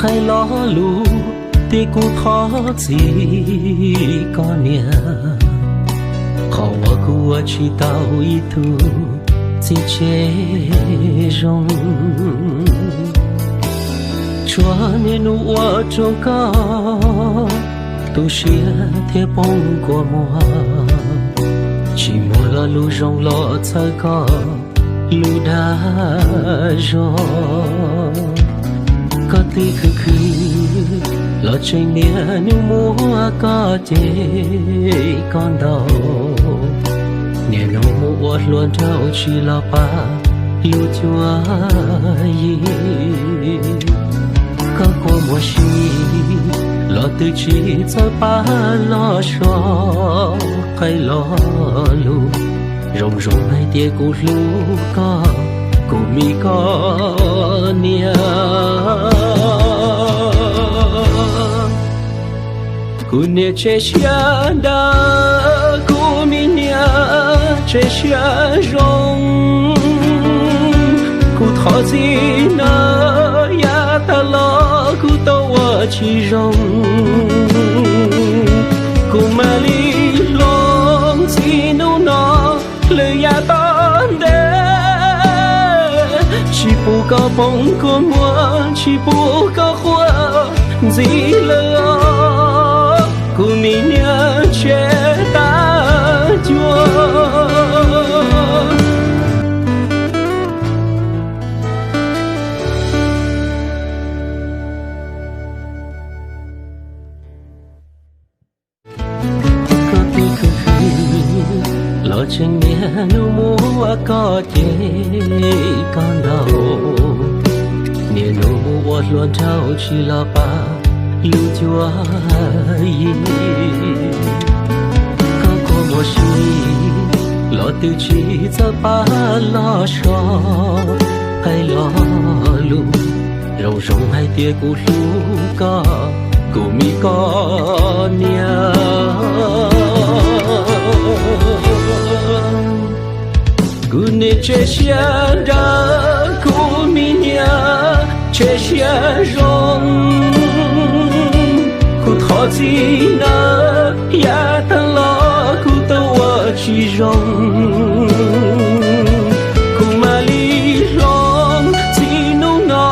Qaij lo lus tias kuv thov txim koj niam, qhov uas kuv ua tsis tau ib tug txiv tsev zoo. Tshuav niaj hnub ua rau koj tu siab thiab poob kua muag, tsis muaj lo lus zoo los txhawb koj lub dag zog. Koj twb khwv khwv los tseem niaj hnub muab koj cem koj ntaus, niaj hnub mus ua hluas nraug tsis los pab lub cuab yig. Koj kua muag si los twb tsis txawj pab los so. Qaij lo lus zoo zoo hais tias kuv hlub koj, kuv mi koj niam. Kuv niam tsev siab dawb, kuv mi niam tsev siab zoo. Kuv thov txim nawb, yav tag los kuv tau ua tsis zoo. Kuv mam li hloov txij hnub no lawm yav tom ntej, tsis pub koj poob kua muag, tsis pub koj quaj ntxiv lawm os, kuv mi niam tsev tag cuag. Koj twb khwv khwv los tseem niaj hnub muab koj cem koj ntaus, niaj hnub mus ua hluas nraug tsis los pab lub cuab yig. Koj kua muag si los twb tsis txawj pab los so. Hais lo lus zoo zoo hais tias kuv hlub koj, kuv mi koj niam. Kuv niam tsev siab dawb, kuv mi niam tsev siab zoo. Kuv thov txim nawb, yav tag los kuv tau ua tsis zoo. Kuv mam li hloov txij hnub no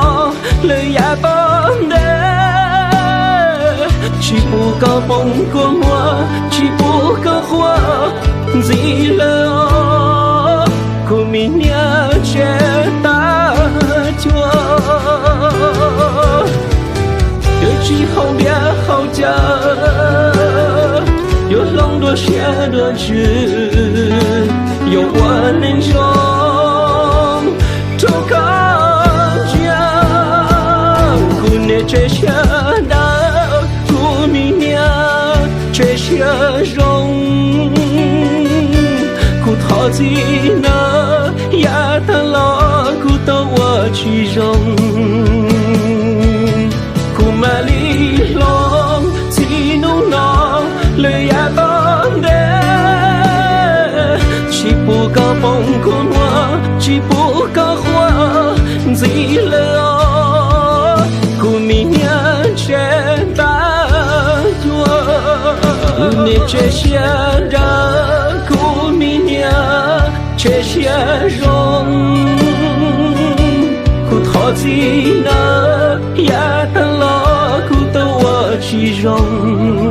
lawm yav tom ntej, tsis pub koj poob kua muag, tsis pub koj quaj ntxiv lawm os, kuv mi niam tsev tag cuag. Yuav tsis haus npias haus cawv, yuav hloov dua siab dua ntsws, yuav ua neej zoo rau koj ntsia. Kuv niam tsev siab dawb, kuv mi niam tsev siab zoo. Kuv thov txim nawb, yav tag los kuv tau ua tsis zoo. Kuv mam li hloov txij hnub no lawm yav tom ntej, tsis pub koj poob kua muag, tsis pub koj quaj ntxiv lawm os, kuv mi niam tsev tag cuag. Kuv niam tsev siab dawb, kuv mi niam tsev siab zoo. Kuv thov txim nawb, yav tag los kuv tau ua tsis zoo.